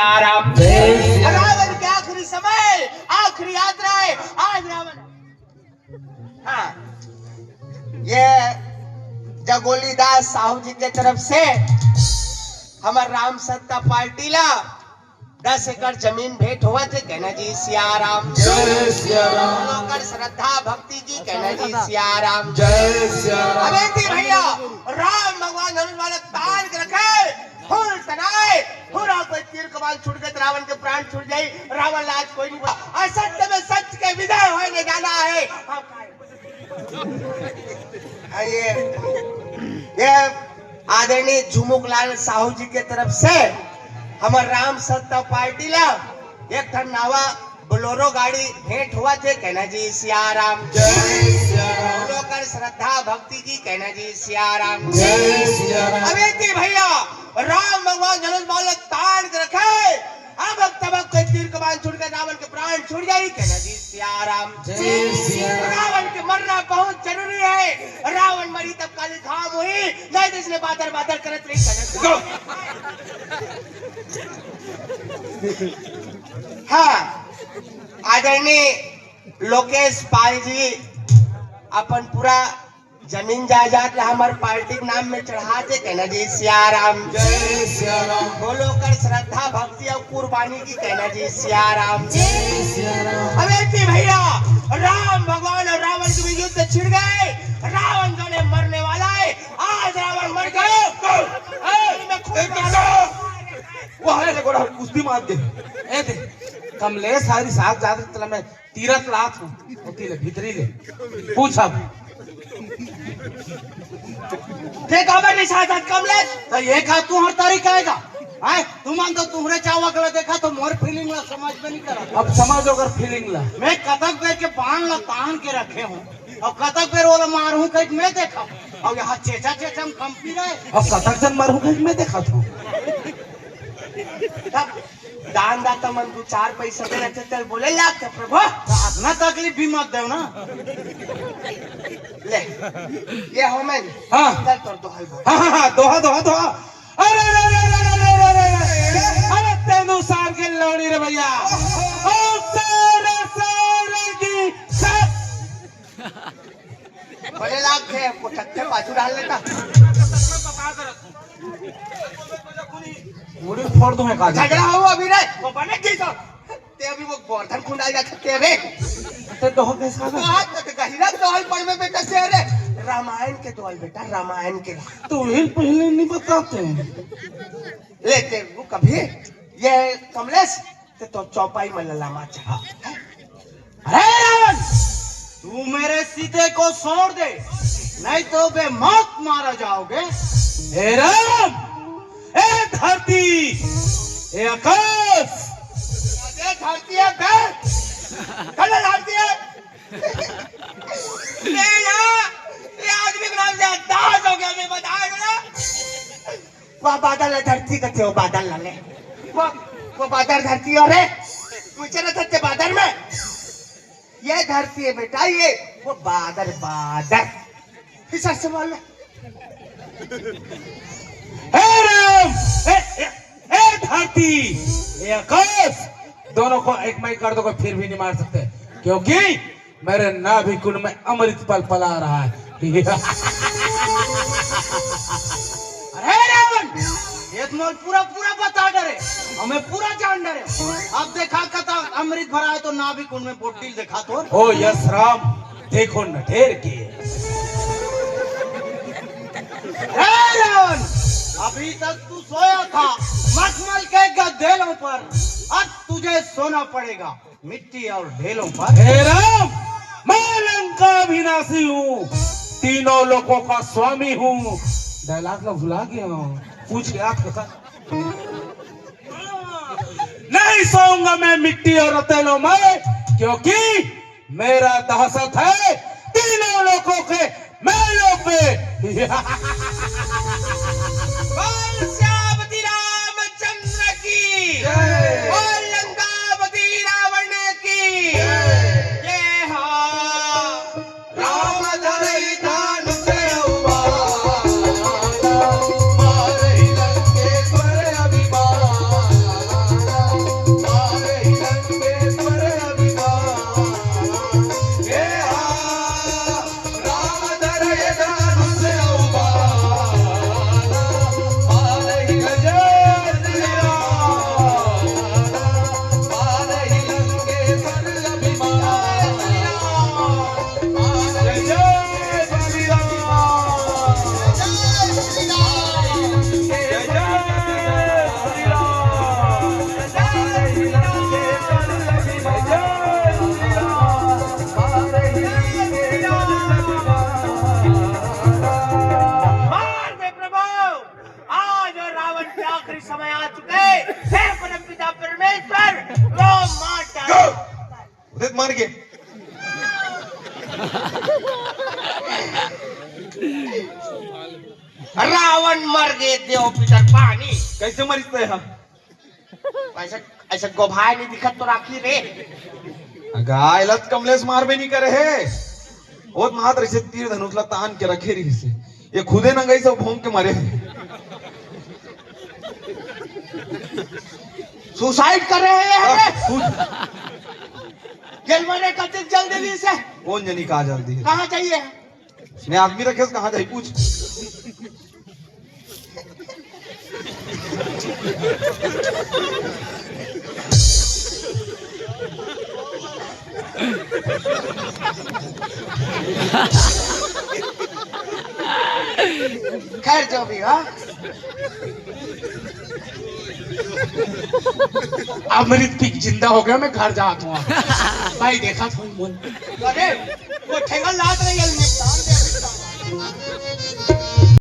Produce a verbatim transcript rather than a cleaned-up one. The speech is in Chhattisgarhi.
राम। जय श्री रावण के आखिरी समय, आखिरी यात्रा है आज रावण। हाँ, ये जगोली दास साहू जी के तरफ से हमर राम सत्ता पार्टी ला दस एकड़ जमीन भेंट होवत हे, कहना जी सिया राम। जय सिया राम। ओकर श्रद्धा भक्ति की, कहना जी सिया राम। जय सिया राम। अबे जी भैया, राम भगवान धनुष बाण तान के रखे, फूल तनाए, फूल कोई तीर कमान छूट गए तो रावण के प्राण छूट जाई। रावण ला आज कोई नहीं बोला। असत्य में सत्य के विजय होए ने जाना है। हाँ, काय? ये, ये आदरणीय झुमुकलाल साहू जी के तरफ से हमर राम सत्ता पार्टी ला एक ठन नावा बोलेरो गाड़ी भेंट होवत हे, कहना जी सिया राम। जय सिया राम। बोलो कर श्रद्धा भक्ति की, कहना जी सिया राम। जय सिया राम। अबे जी भैया, राम भगवान धनुष बाण तान के रखे, अबक तबक के तीर कमान छूट के रावण के प्राण छूट जाई, कहना जी सिया राम। जय सिया राम। रावण के मरना बहुत जरूरी है, रावण मरी तब काली घाम हुई, नहीं तो इसने बादर बादर करत रही, कहना जी। हाँ, आदरणीय लोकेश पाल जी अपन पूरा जमीन जायदाद ला हमर पार्टी के नाम में चढ़ा दे, कहना जी सिया राम। जय सिया राम। बोलो कर श्रद्धा भक्ति और कुर्बानी की, कहना जी सिया राम। जय सिया राम। अबे जी भैया, राम भगवान और रावण के बीच युद्ध छिड़ गए, रावण जोने मरने वाला है, आज रावण मर गए। ए, मैं खून ए, मारूं। वो है, देखो, कुश्ती मार दे। ए, दे, कमलेश, सारी साथ जात तला मैं तीरथ लात हूँ, ओती ले, भीतरी ले। पूछ अब। ते काबर नहीं साथ कमलेश? तो ये का तू हर तरीका आएगा? हैं? तू मान तो तुहरे चावा गला देखा तो मोर फीलिंग ला समझ में नहीं करा। अब समझ ओकर फीलिंग ला। मैं कतक बेर के बाण ला तान के रखे हूँ, और कतक बेर ओला मार हूँ कहीं मैं देखा, और यहाँ चेचा चेचा में कंपी रहे। अब कतक जन मार हूँ कहीं मैं देखा था। तब दान दाता मन दू चार पैसा दे रहे थे, बोले, "लाग के प्रभु।" तो अपना तकलीफ भी मत दो ना। ले, ये हो मैं। हाँ। चल तोर दोहल बोल। हाँ, हाँ, हाँ, दोहा, दोहा, दोहा। अरे, अरे, अरे, अरे, तेनू सार के लौड़ी रे भैया। ओ, सारे, सारे की, सारे। बड़े लाग थे, वो छत्ते पाछू डाल लेता। मुड़ी फोड़ दूं मैं काजल। झगड़ा हो अभी रे, वो बने की तो। ते अभी वो गोवर्धन खुंडाई जा सकते हैं रे। ते दोहा कैसा तो है? आज तक गहिरा दोहल पढ़ में बेटा से रे। रामायण के दोहल बेटा, रामायण के। तो ही पहले नहीं बताते हैं। लेते वो कभी ये कमलेश ते तो चौपाई में ललामा चढ़ा। अरे रावण, तू मेरे सीते को छोड़ दे, नहीं तो बेमौत मारा जाओगे। हे राम, ए धरती, ए आकाश। ए धरती है बे, कल धरती है। ले ना, ये आदमी के नाम से दास हो गया, मैं बता दो ना। वो बादर ला धरती कथे, वो बादर ला ले। वो, वो बादर धरती हो रे। ऊंचे न धरते बादर में। ये धरती है बेटा, ये। वो बादर, बादर। फिर सर से बोल ले। हे राम, हे, हे, हे धरती, हे आकाश, दोनों को एक माई कर दो, कोई फिर भी नहीं मार सकते, क्योंकि मेरे नाभि कुंड में अमृत पल पला रहा है। अरे रावण, ये तो मोर पूरा पूरा बता डरे, हमें पूरा जान डरे। अब देखा कता अमृत भरा है तो नाभि कुंड में बोतल देखा तो। ओ यस राम, देखो न ढेर के। अरे रावण, अभी तक तू सोया था मखमल के गद्देलों पर, अब तुझे सोना पड़ेगा। मिट्टी और ढेलों पर। हे राम, मैं लंका अविनाशी हूँ, तीनों लोकों का स्वामी हूँ। डायलॉग ला भुला गया हूँ, पूछ के आप बता। नहीं सोऊंगा मैं मिट्टी और रतेलों में, क्योंकि मेरा दहशत है तीनों लोकों के महलों पे। बोल श्यामति रामचंद्र की। जय। बोल लंकापति रावण की। जय। जय हो। राम धरई धान से अवमान, मारई लंकेश्वर अभिमान। कइसे मरिस ते ह? ऐसे, ऐसे गोभाय नहीं दिखत तो राखी रे। गाय लत कमलेश मारबे नहीं करे हे। ओत मात्र ऐसे तीर धनुष ला तान के रखे रहिस हे। ये खुदे नंगई से भोंग के मरे हे। सुसाइड कर रहे हैं ये। जेल मरे कतिक जल्दी नहीं से। कौन जनी कहाँ जल्दी है? कहाँ चाहिए? मैं आदमी रखे से कहाँ जाई पूछ। खैर जो भी हो। अमृत पी के जिंदा हो गया, मैं घर जात हूँ। भाई देखा था मुन। अरे वो ठेंगा लात रही है, निपटान दे अभी।